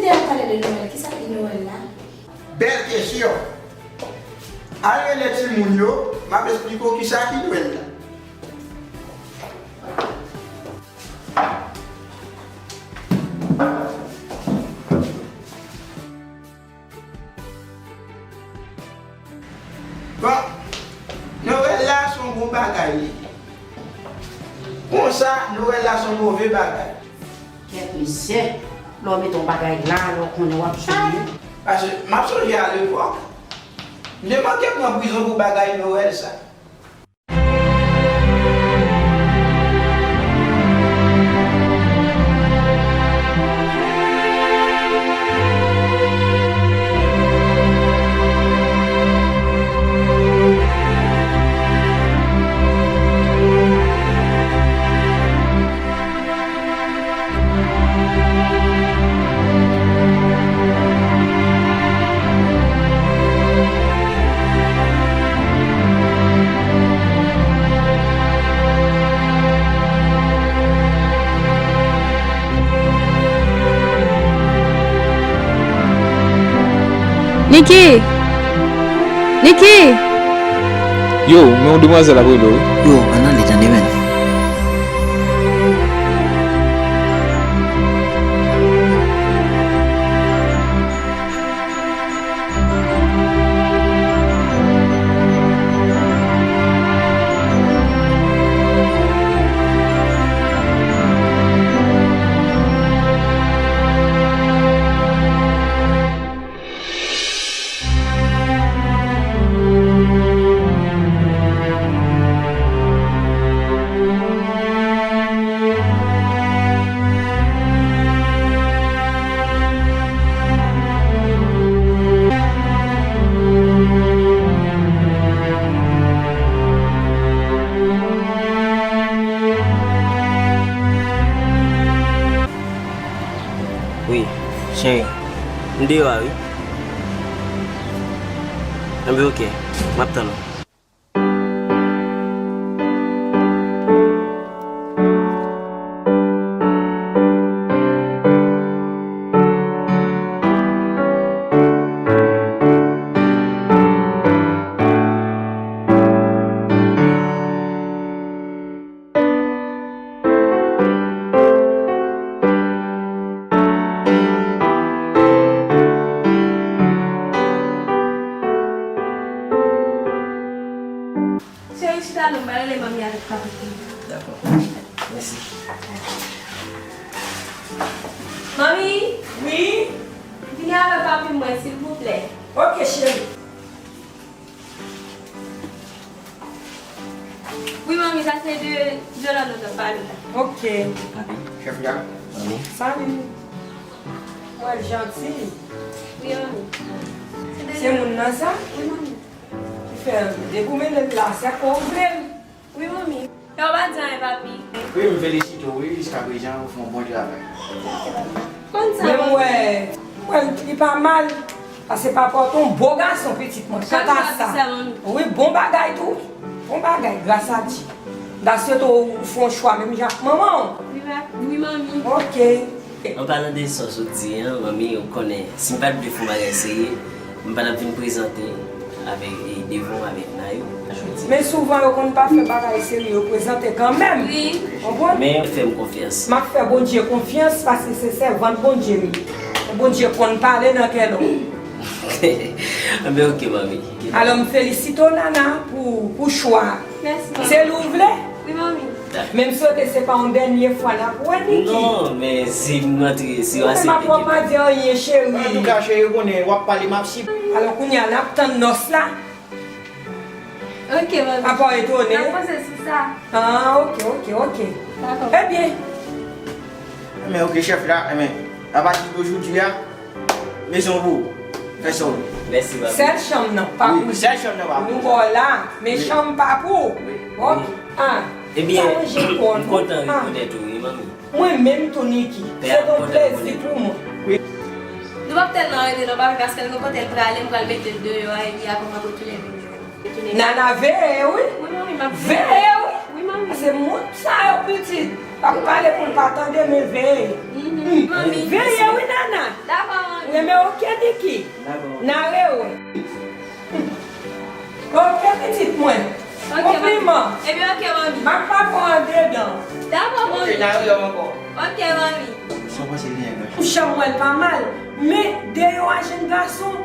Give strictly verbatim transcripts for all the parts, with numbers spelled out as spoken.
Te ap pale de Nwèl, kisa ki Nwèl la? Bèl kesyon. Al rele timoun yo, m ap esplike w kisa ki Nwèl la. Bon, Nwèl la se yon bon bagay li ye. Konsa, Nwèl la se yon move bagay. Kèt mesye, lè w mete yon bagay la, lè w konnen w ap sonje. Paske m ap sonje alepòk, m te manke pran prizon pou bagay Nwèl sa. Niki! Niki! Yo, men yon demwazèl ap rele w wi. Yo, ann ale tande, menn. Wi, cheri. M deyò a, wi. Enben, oke. M ap tann ou. Cheri, chita non, m pral rele manmi avèk papi. Dakò. Mèsi. Manmi! Wi? Vini avèk papi mwen, silvouplè. Oke, cheri. Wi, manmi, sa se de, de London k ap pale la. Oke. Chèf la. Salut. Mwen janti. Wi, manmi. Se moun nan sa? Wi, manmi. Ki fè, depi w mennen l la, se ak ou vle l. Wi, manmi. Yo pa di anyen, papi. Wi, m felisite w, wi, jiskaprezan, ou fè yon bon travay. Konn sa, manmi. Men m wè, m wè li pa mal. Paske papa w te yon bo gason, pitit mwen. Kanta sa. Wi, bon bagay tou. Bon bagay, gras a Dye. M ta swete w fè yon chwa menm jan ak manman w. Wi, pa-, wi, manmi. Oke. An palan de sa w sot di an, manmi, ou konnen, si m pa t vle fè yon bagay serye, m pa t ap vin prezante avèk, e, devan w avèk Nayou jodi. Men souvan, yo konn pa fè bagay serye, yo prezante kanmenm. Wi. Konprann? Men fè m konfyans. M ap fè Bondye konfyans, paske se sèvant Bondye m ye. Bondye konn pale nan kè lòm. Anben, oke, manmi. Alò, m felisite w, Nana, pou, pou chwa a. Mèsi, manmi. Se li w vle? Wi, manmi. Men m swete se pa yon dènye fwa n ap wè, Niki. Non, men si m rantre, si yo aksepte ke. Ou menm ap pa di anyen, cheri. Antouka, cheri, ou konnen, w ap pale, m ap sibi. Alò, kounye a, n ap tann nòs la. Oke, manmi. Apa w etone? N ap panse sou sa. Ah, oke, oke, oke. Dakò. Ebyen. Men oke, chèf la, men, apati de jodi a, mezon pou ou. Fè sa w vle. Mèsi, papi. Sèl chanm nan, pa pou li. Wi, sèl chanm nan, pa pou ou. Nou ba w la, men chanm pa pou ou. Wi. Oke. Ah, ebyen, sa ranje kò nou. M kontan rekonèt ou, wi, manmi. Mwen menm tou, Niki. Se yon plezi pou mwen. Wi. Nou p ap tèlman rete non, papi, paske l gen kote l prale, m pral mete l deyò a, epi apre m ap retounen vin jwenn ou. Nana, veye, wi. Wi, manmi, m ap veye. Veye, wi. Wi, manmi. Paske moun sa yo pitit, pa pale pou l pa tande, men veye. Mhm. Manmi. Veye, wi, Nana. Dakò. Ki? N a rewè. Ok, pitit mwen. Ok, konpliman. Ebyen, ok, manmi. M ap papa w andedan. Dakò, manmi. Ok, n a rewè ankò. Ok, manmi. Sa w panse li gen, Blanch? Ou janm wè l pa mal. Men, de yon a jenn gason,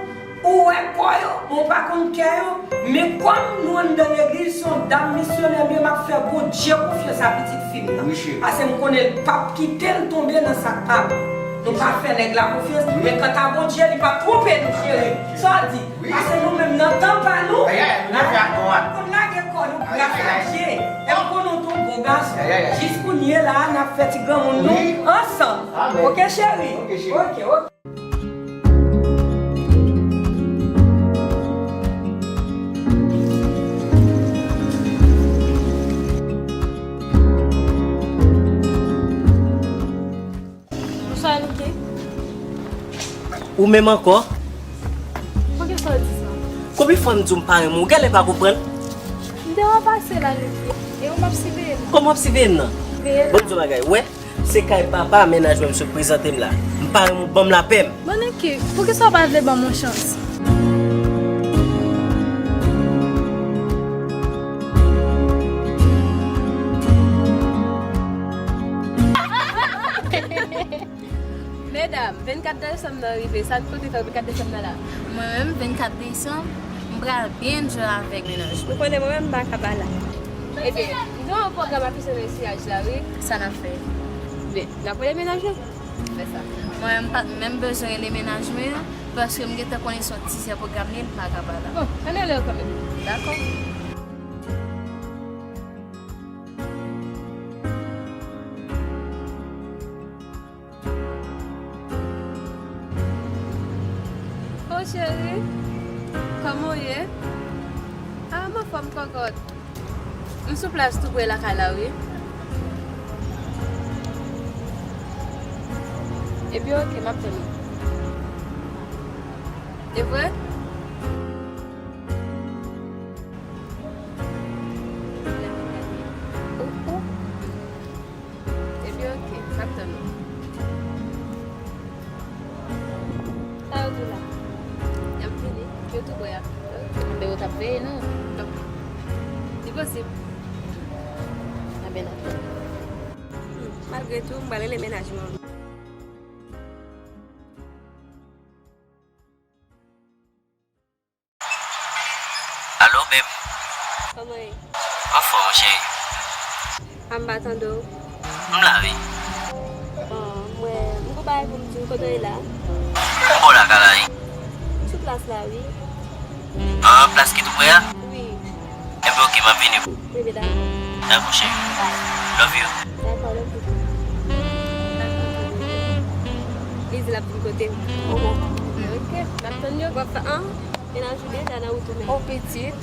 ou wè kò yo, men w pa konn kè yo. Men kòm nou anndan legliz, se yon dam misyonè m ye, m ap fè Bondye konfyans a pitit fi m nan. Wi, cheri. Paske m konnen l p ap kite l tonbe nan sa k pa bon. Nou pa fè nèg la konfyans, men kanta Bondye, li p ap twonpe nou, cheri. Sa w di? Wi. Paske nou menm nan tan pa nou, ay, ay, ay, nou fè ak nou a. Konn lage kò nou, gras a Dye. E m konnen w te yon bon gason. Ay, ay, ay. Jis kounye la, n ap fè ti granmoun nou ansanm. Amèn. Ok, cheri? Ok, cheri. Ok, ok. Bonswa, Niki. Ou menm ankò? Poukisa w di sa? Konbyen fwa m di w m pa renmen w? Ou genlè pa konprann? M te wè w pase la, Niki. E ou m ap siveye m nan. Kòman w ap siveye m nan? Veye la. Bon, m di w yon bagay. Wè, se kay papa mennaj mwen misye prezante m la. M pa renmen w, ban m lapè m. Bon, Niki, poukisa w pa vle ban m yon chans? Medam, vennkat desanm nan rive. Sa n konte fè vennkat desanm nan la? Mwen menm, vennkat desanm, m pral byen enjoy avèk mennaj mwen. Ou konnen mwen menm, m pa ka pa la. Ebyen, m gen yon pwogram afisye nan esiyaj la, wi. Sa n ap fè? Byen, n ap rele mennaj mwen. Fè sa. Mwen, m pa t menm bezwen rele mennaj mwen an, paske m gentan konnen se yon ti sè pwogram li ye, m pa ka pa la. Bon, ann rele yo kanmenm. Dakò. Oh, cheri, kòman w ye? Ah, m anfòm, kòkòt. M sou plas tou pre lakay la, wi. Ebyen, oke, m ap tann ou. E vre? Ou, ou. Ebyen, oke, m ap tann ou. Sa yo di w la? Y ap vini, yo tou prè a. Oke. Enben, yo t ap veye nou. Donk, li posib. Enben, n ap tann. Hmm, malgre tou, m pral rele mennaj mwen. Alo, babe. Kòman w ye? Anfòm, cheri. A, m pa tande w. M la, wi. Bon, mwen, m gon bagay pou m di w, kote w ye la? M bò lakay la, wi. M sou plas la, wi. Ah, plas ki tou prè a? Wi. Enben, oke, m ap vini. Wi, medam. Dakò, cheri. Bye. Love you. Dakò, love you too. Li di l ap vin kote m. Oh, bon. Oke, m ap tann yo. W ap fè, an? Mennaj ou deja nan wout ou menm. Oh, pitit.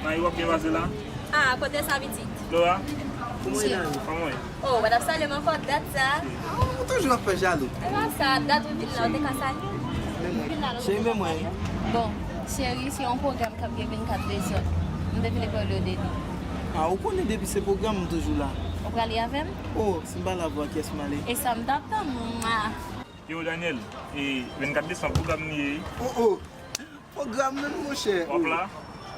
Nan w ap byen pase la? Ah, kote sa pitit? Flora, kòman w ye? Oh, w t ap salye m ankò dat sa? Ah, ou toujou ap fè jalou. E pa sa, dat ou vin la, ou te ka salye m. Cheri, men mwen. Bon, cheri, se yon pwogram k ap gen vennkat dezòd. M te vle pale w de li. Ah, ou konnen depi se pwogram, m toujou la. Ou prale avè m? Oh, si m pa la pou kiyès m ale? E sa m t ap tann, mwa. Yo, Daniel, e vennkat desanm pwogram li ye, wi. Oh, oh. Pwogram menm, monchè. W ap la?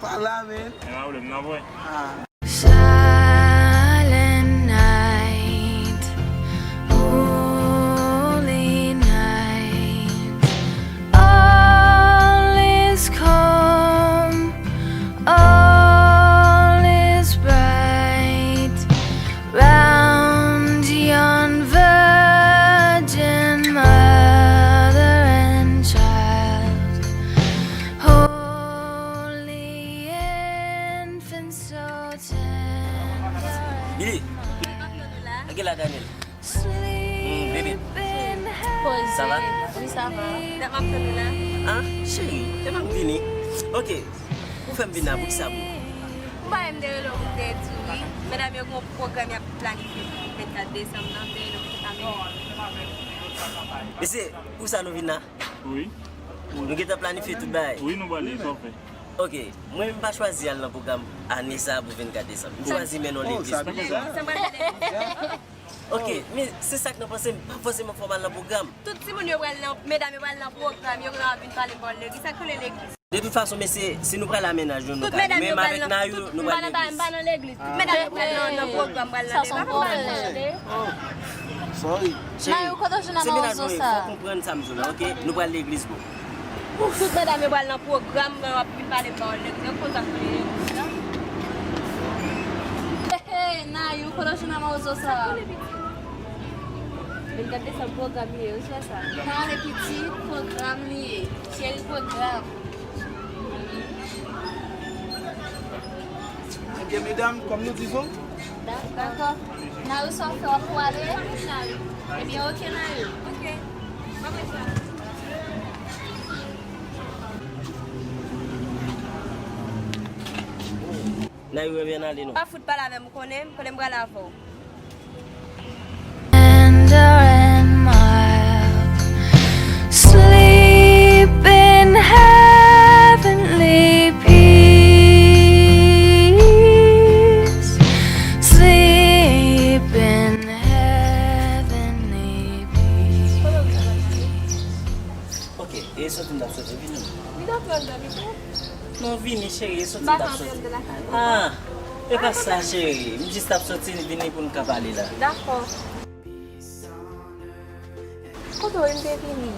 Pa la, men. E pa pwoblèm, n a wè. Ah. Silent night, holy night, all is calm Daniel. Hmm, bebe. Poze. Sa va? Wi, sa va. Dat m ap tann ou la. Ah, cheri, te ban m vini. Ok. Ou fè m vin la, poukisa, boo? M pa menm te rele w pou m te di w, wi. Medam yo gen yon pwogram y ap planifye pou vennkat desanm nan, m te rele w pou m ta mennen. Mesye, pou sa nou vin la? Wi. Nou gentan planifye tout bagay. Wi, nou pale, sa w fè. Ok, mwen menm m pa chwazi al nan pwogram ane sa a pou vennkat desanm. M chwazi mennen w legliz. Ok, men se sa k nan panse m, pa fòseman fò m al nan pwogram. Tout timoun yo pral nan, medam yo pral nan pwogram, yo pral vin pale m bò legliz. Sa k rele legliz? De tout fason, mesye, si nou pral a mennaj nou, nou pral. Men m avèk Nayou, nou pral legliz. M pa nan legliz. Tout medam yo pral nan, nan pwogram, pral nan legliz. Sorry. Cheri, se mennaj mwen, fò w konprann sa m di w la, ok? Nou pral legliz, boo. Tout medam yo pral nan pwogram, w ap vin pale m bò legliz. Yo konn sa k rele legliz la. Hey, hey, Nayou, kote w jwenn a mawozo sa a? Vennkat desanm pwogram li ye, ou wè sa? Pa ale pitit, pwogram li ye. Cheri, pwogram. Ebyen, medam, kòm nou di zòt. Dakò. Nayou, sa w fè, w ap pwale? Ebyen, ok, Nayou. Ok. Nayou, ebyen, ale non. Pa fout pale avè m, ou konnen, konnen m pral avè w. Tender and mild, sleep in heavenly peace, sleep in heavenly peace. Ok, e sòti m t ap sòti, vini. Li t ap pran dòmi tou. Non, vini, cheri, e sòti m t ap sòti. Ah, e pa sa, cheri. M jis t ap sòti vini pou n ka pale la. Dakò. Kote w ye m te vini?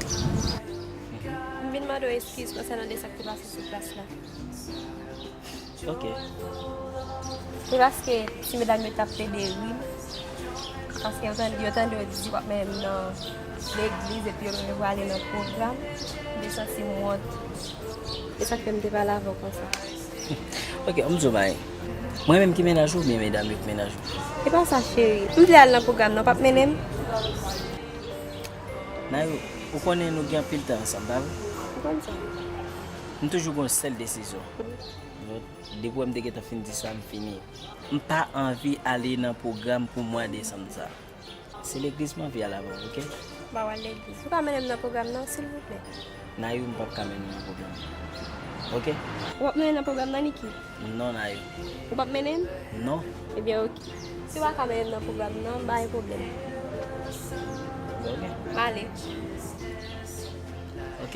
M vin mande w eskiz konsènan de sa k te pase sou plas la. Ok. Se paske ti medam yo t ap plede ri m. Paske yo tande, yo tande yo di w ap mennen m nan legliz epi yo menm yo prale nan pwogram. M te santi m wont. E sa k fè m te pale avè w konsa. Ok, ann di w bagay. Mwen menm ki mennaj ou oubyen medam yo ki mennaj ou? E pa sa, cheri. M vle al nan pwogram nan, w p ap mennen m? Nayou, ou konnen nou gen anpil tan ansanm, pa vre? M konn sa. M toujou gen yon sèl desizyon. Depi w wè m te gentan fin di sa, m fini. M pa anvi ale nan pwogram pou mwa desanm sa. Se legliz m anvi al avè w, ok? M pa pral legliz. Ou ka mennen m nan pwogram nan, silvouplè? Nayou, m p ap ka mennen w nan pwogram nan. Ok? Ou p ap mennen m nan pwogram nan, Niki? Non, Nayou. Ou p ap mennen m? Non. Ebyen, ok. Si w pa ka mennen m nan pwogram nan, m pa gen pwoblèm. Ok. M ale. Ok.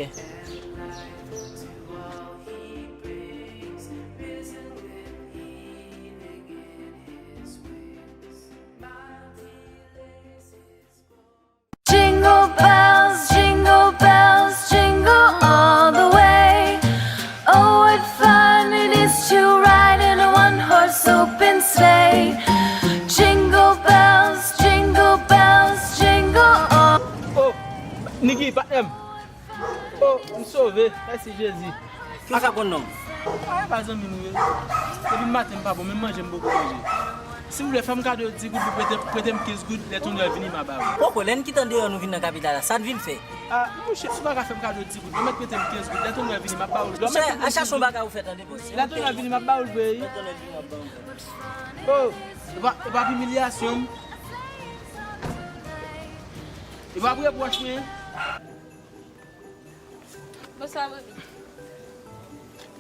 Jingle bells, jingle bells, jingle all the way. Oh, what fun it is to ride in a one-horse open sleigh. Jingle bells, jingle bells, jingle all. Oh, Niki, patnè m. Oh, m sove. Mèsi, Jezi. Mwen ka konn non m. Ah, e pa zanmi nou ye. Depi maten m pa bon, menm manje m poko manje. Silvouplè, fè m kado dis goud pou prete, prete m kenz goud, lè Tonnerre vini, m a ba ou. Poko, lè n kite andeyò nou vin nan kapital la, sa n vin fè? Ah, monchè, si w pa ka fè m kado dis goud, ou mèt prete m kenz goud, lè Tonnerre vini, m ap ba ou l. Monchè, al chache yon bagay ou fè, tande, bro. Lè Tonnerre vini, m ap ba ou l, vre. Lè Tonnerre vini, m ap ba ou l. Oh, e pa, e pa imilyasyon m. E pa repwòch mwen. Bonswa, Bobby.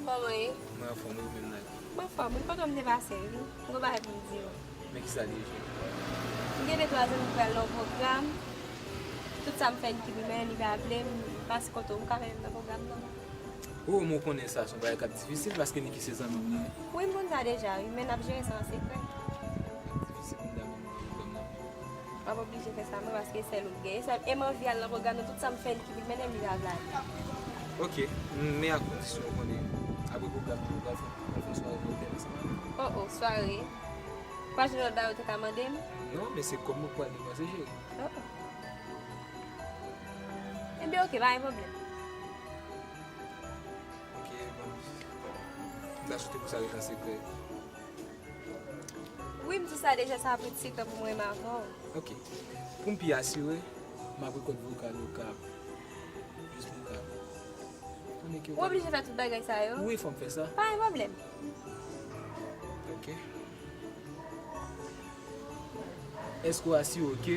Kòman w ye? Mwen anfòm, wi, ou menm, Nike? Mwen anfòm, wi. Kote w m te pase, wi. M gon bagay pou m di w. Men kisa li ye, cheri? M gen de twa zanmi ki pral nan yon pwogram. Tout sa m fè Niki pou mennen, li pa vle. M pase kote w, m ka mennen l nan pwogram nan? O, mwen konnen sa se yon bagay k ap difisil, paske Niki se zanmi m li ye. Wi, m konn sa deja, wi, men n ap jere sa an sekrè. Difisil pou m ta mennen l nan pwogram nan. M ap oblije fè sa mwen, paske sèl ou m gen. E sèl, e m anvi al nan pwogram nan, tout sa m fè Niki pou l mennen m, li pa vle ale. Ok, m, men a kondisyon ou konnen, apre pwogram nan, nou pral fè, pral fè yon sware nan otèl ansanm avè m. Oh, oh, sware? Ou pa jwenn lòt bagay ou te ka mande m? Non, men se kòb mwen k pral depanse, cheri. Oh, oh. Ebyen, ok, pa gen pwoblèm. Ok, bon. M ta swete pou sa ret an sekrè. Wi, m di w sa deja, sa ap ret setan pou mwen renmen avè w. Ok. Pou m pi asire, m ap rekòt vokal yo kab. Jis pou kab. Konnen ke w Ou oblije fè tout bagay sa yo? Wi, fò m fè sa. Pa gen pwoblèm. Ok. Èske w asire w ke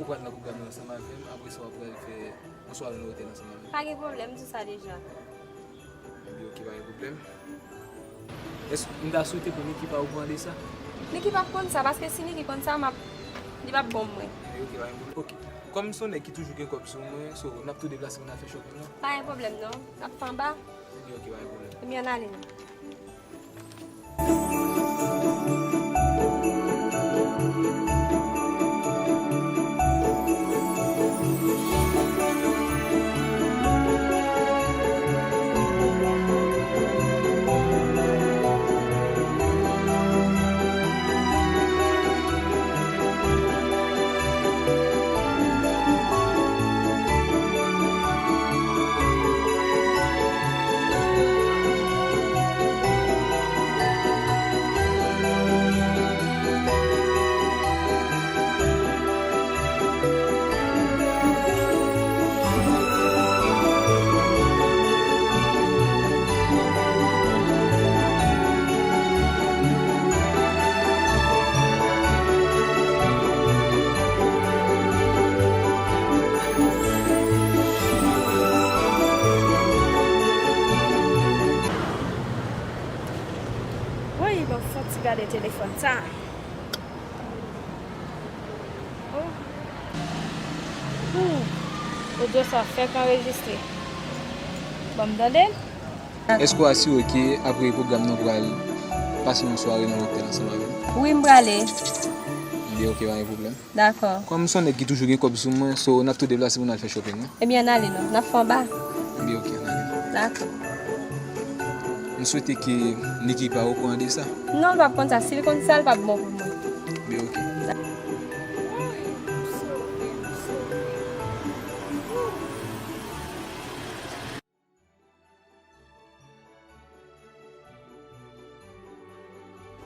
ou pral nan pwogram nan ansanm avè m, apre sa w ap pral fè yon sware nan otèl ansanm avè m? Pa gen pwoblèm, m di w sa deja. Ebyen, ok, pa gen pwoblèm. Èske m ta swete pou Niki pa okouran de sa? Niki p ap konn sa, paske si Niki konn sa, m ap, li p ap bon pou mwen. Ebyen, ok, pa gen pwoblèm. Ok. Kòm m se yon nèg ki toujou gen kòb sou mwen, so, n ap tou deplase pou n al fè shopping nan? Pa gen pwoblèm non. N ap fè anba? Ebyen, ok, pa gen pwoblèm. Ebyen, ann ale non. Woy, bon, fò ti gade telefòn sa. Oh. Ooh. Odyo sa fèk anrejistre. Ban m tande l. Èske w asire w ke apre pwogram nan w pral pase yon sware nan otèl ansanm avè m? Wi, m prale. Ebyen, ok, pa gen pwoblèm. Dakò. Kòm m se yon nèg ki toujou gen kòb sou mwen, so n ap tou deplase pou n al fè shopping, wi. Ebyen, ann ale non, n ap fè anba. Ebyen, ok, ann ale non. Dakò. M swete ke Niki pa okouran de sa. Non, l p ap konn sa. Si l konn sa, l p ap bon pou mwen. Ebyen, ok.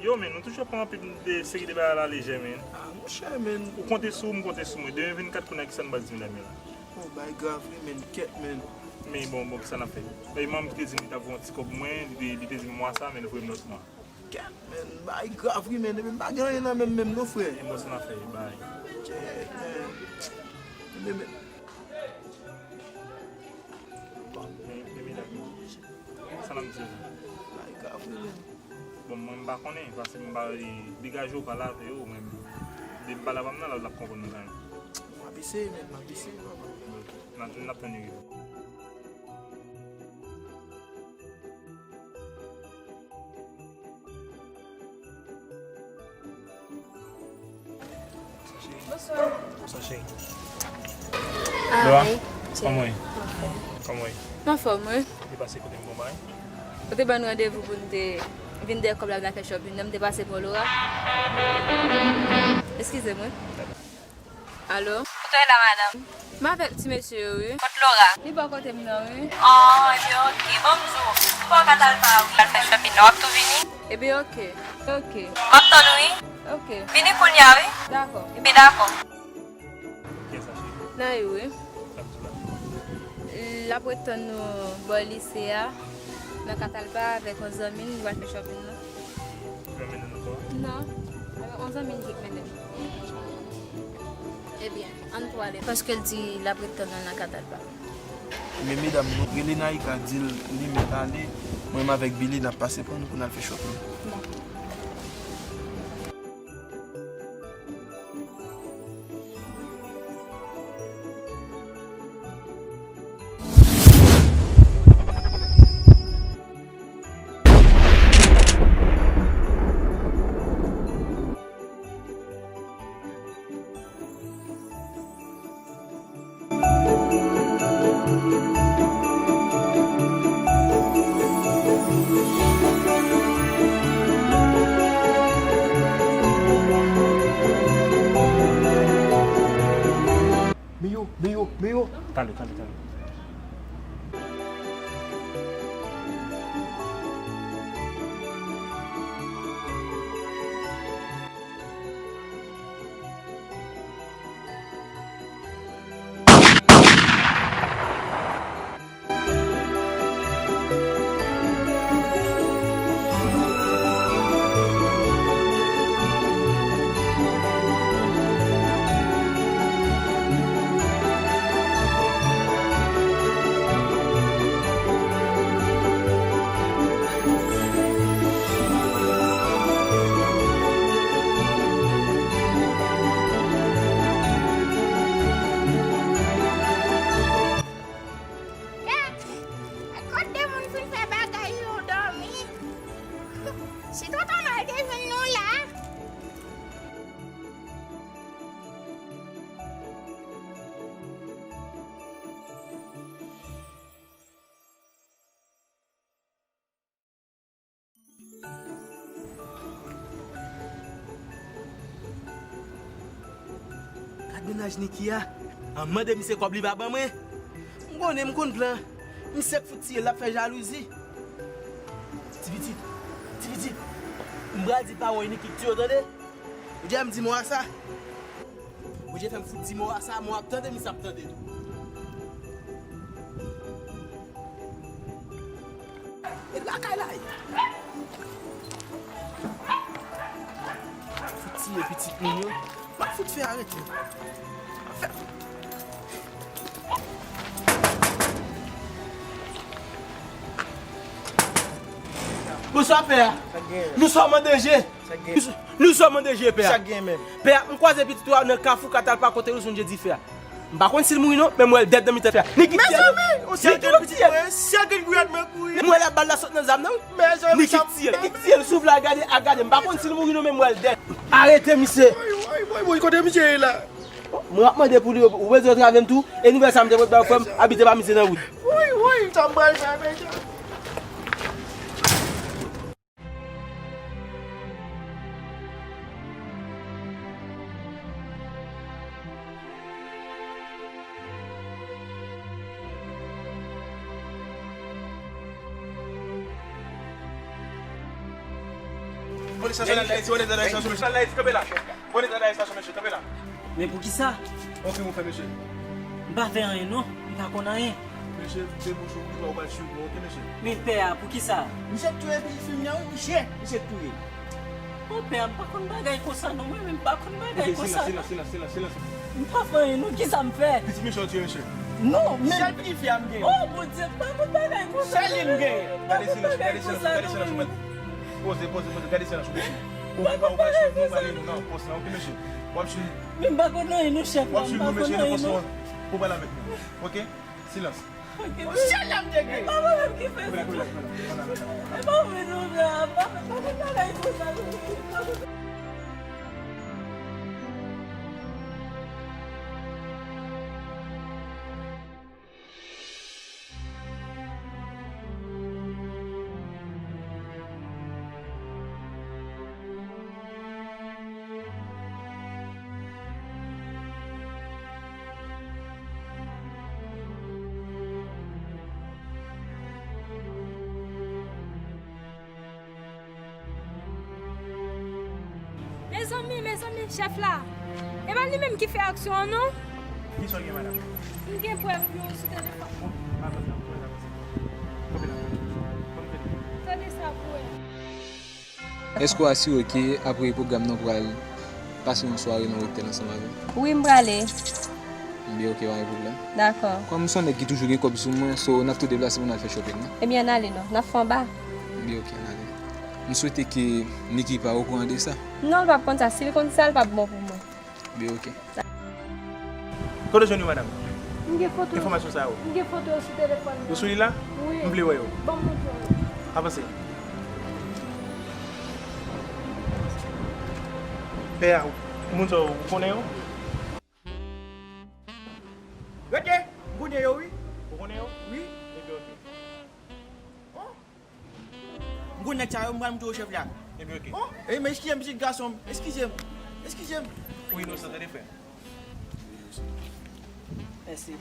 Yo, men, nou toujou ap pran anpil de seri de bagay a la lejè, men. Ah, monchè, men. Ou konte sou ou, m konte sou mwen. Demen vennkat, kounye a, kisa n pral di medam yo la? Oh, bay grav, wi, men, kèt, men. Men, bon, bon, kisa n ap fè? Bay manm ki te di m li t ap voye yon ti kòb pou mwen, li te, li te di m mwa sa, men li voye m lòt mwa. Kèt, men, bay grav, wi, men, men, m pa gen anyen nan men m menm, non, frè. E bon, sa n ap fè, bay. Kèt, men. Men, men. Men, men, medam yo. Sa n ap di yo? Bagay grav, wi, men. Bon, mwen, m pa konnen, paske m pa, e, degaje w pale avè yo, men depi m pale avè m nan, l ap konprann mwen kanmenm. M ap eseye, men, m ap eseye, papa. N ap, n ap tann yo. Bonswa. Bonswa, cheri. Ah, Laura, wi. Kòman w ye? Anfòm. Kòman w ye? M anfòm, wi. Ou te pase kote m bon bagay? Ou te ban n randevou pou n te vin dèyè kòb la, n al fè shopping nan, m te pase pran Laura. Eskize m, wi. Alo? Kote w ye la, madanm? M avèk ti mesye yo, wi. Kot Laura? Li bò kote m nan, wi. Oh, ebyen, ok. Bon, m di w, m pa w Katalpa, wi. Al fè shopping nan, w ap tou vini? Ebyen, ok. Ok. M ap tann ou, wi. Ok. Vini kounye a, wi. Dakò. Ebyen, dakò. Kiyès sa, cheri? Nayou, wi. Sa m di w la? L ap ret tann nou bò lise a, nan Katalpa, avèk yon zanmi l, nou pral fè shopping nan. Ki mennen nou bò? Non, yon zanmi m ki mennen m. Ebyen, ann tou ale, paske l di l ap ret tann nou nan Katalpa. Men medam, nou rele Naïka, di l li mèt ale, mwen menm avèk Billy n ap pase pran nou pou n al fè shopping. Dakò. Men yo, men yo, men yo. Talè, talè, talè. Kot de moun fin fè bagay yo dòmi? Si tonton Nòl te jwenn nou la. Gad mennaj Niki a. An mande misye kòb li pa ban mwen. M konnen, m konn plan. Misye k fout tiye l ap fè jalouzi. Ti pitit, ti pitit. M pral di paran Niki k tiye w tande. Ou di a m di mò a sa. Bondye fè m fout di mò a sa, mò ap tande, misye ap tande tou. E lakay la ye. Fout tiye pitit moun yo. M ap fout fè arete. Fè. Bonswa, pè a. Sa k genyen? Nou sòm an danje. Sa k genyen? Nou sòm an danje, pè a. Sa k genyen menm? Pè a, m kwaze pitit ou a nan kafou Katalpa kote yo sonje dife a. M pa konn si l mouri non, men m wè l dèd nan mitan fè a. Niki tiye l. Mezanmi, yon sèl grenn pitit mwen, sèl grenn gwiyad mwen kouri. M wè la bal la sot nan zam nan wi. Mezanmi, Niki tiye l, Niki tiye l, sou vle a gade, a gade. M pa konn si l mouri non, men m wè l dèd. Arete misye. Woy, woy, woy, woy, kote misye ye la? Mwen ap mande pou li, ou bezwen travè m tou, e nouvèl sa m te pote ba ou, frè m, abite pa misye nan wout. Woy, woy, sa m pral fè, mesye? Polis nasyonal Dayiti, polis nasyonal Dayiti, kanpe la. Polis nasyonal Dayiti, mesye, kanpe la. Men poukisa? Yon krim ou fè, mesye? M pa fè anyen non, m pa konn anyen. Mesye, debouche ou, ou pral swiv mwen, oke, mesye? Men pè a, poukisa? Misye k touye pitit fi m nan wi, misye, misye k touye. O pè a, m pa konn bagay konsa non, mwen menm m pa konn bagay konsa. Silans, silans, silans, silans. M pa fè anyen non, kisa m fè? Pitit mesye w touye, mesye. Non, men sèl pitit fi a m genyen. O Bondye, m pa konn bagay konsa. Sèl li m genyen. Gade silans, gade silans, gade silans ou mèt. Poze, poze, poze, gade silans ou mesye. Ou pa, ou pa swiv nou, pale nou nan pòs la, oke, mesye? W ap swiv. Men m pa konn anyen non, chèf la, m pa konn anyen non. W ap swiv nou, mesye, nan pòs nou an. Pou pale avèk nou. Oke? Silans. Sèl la m te gen. E pa mwen menm ki fè sa. E pa mwen non, frè. Pa, pa fè bagay konsa non. Mezanmi, mezanmi, chèf la. E pa li menm ki fè aksyon an non. Kisa w gen, madanm? M gen prèv yo sou telefòn. Bon, pa pran tan, pran tan. Kanpe la, kanpe la. Tande sa pou wè. Èske w asire ke apre pwogram nan w pral pase yon sware nan otèl ansanm avè m? Wi, m prale. Byen, oke, pa gen pwoblèm. Dakò. Kòm m se yon nèg ki toujou gen kòb sou mwen, so n ap tou deplase pou n al fè shopping, non? Ebyen, ann ale non. N ap fè anba. Byen, oke, ann ale. M swete ke Niki pa okouran de sa. Non, l p ap konn sa. Si l konn sa, l p ap bon pou mwen. Byen, oke. Kote w jwenn yo, madanm? M gen foto. Enfòmasyon sa yo? M gen foto yo sou telefòn nan. Yo sou li la? Wi. M vle wè yo. Ban m montre w yo. Avanse. Pè a, moun sa yo, ou konnen yo? Rete! M konnen yo, wi. Ou konnen yo? Wi. Ebyen, oke. Oh! M konn nèg sa yo, m pral montre w chèf la. Ebyen, oke. Oh, e, men eskize m, pitit gason m. Eskize m. Eskize m. Ou inosan, tande, frè. Mèsi.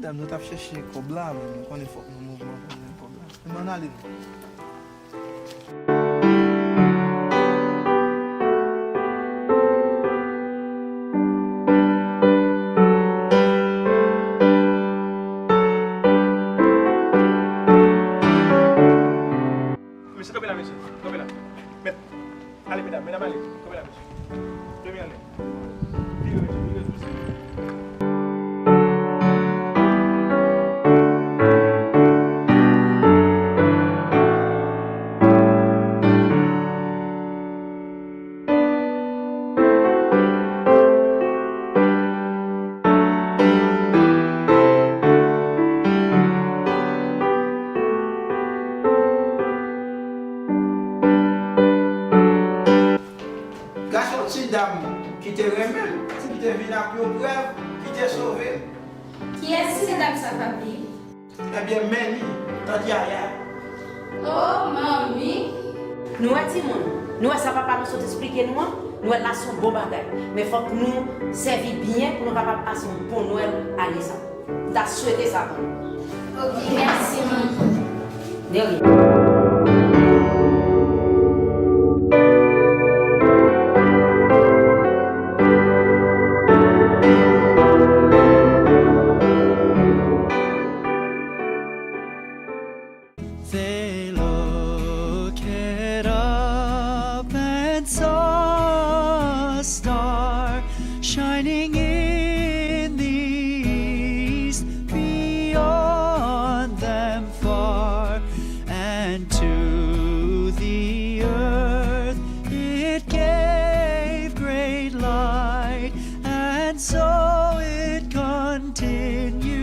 Medam, nou t ap chèche kòb la, men nou konnen fòk nou mouvman pou nou jwenn kòb la. Ann ale non. Mesye, kanpe la, mesye. Kanpe la. Mèt. Ale, medam, medam, ale. Kanpe la, mesye. Vire ale. Vire, mesye, vire, mesye. Gason ti dam ki te renmen l, ki te vin ak yon prèv, ki te sove l. Kiyès ti dam sa, papi? Ebyen, men li, tande Yaya. Oh, manmi! Nou wè timoun, nou wè sa papa nou sot esplike nou an, nou wè l la se yon bon bagay. Men fòk nou sèvi byen pou nou kapab pase yon bon Nwèl ane sa. M ta swete sa pou nou. Ok, mèsi, manmi. De rien. They looked up and saw a star shining in the east beyond them far, and to the earth it gave great light, and so it continued.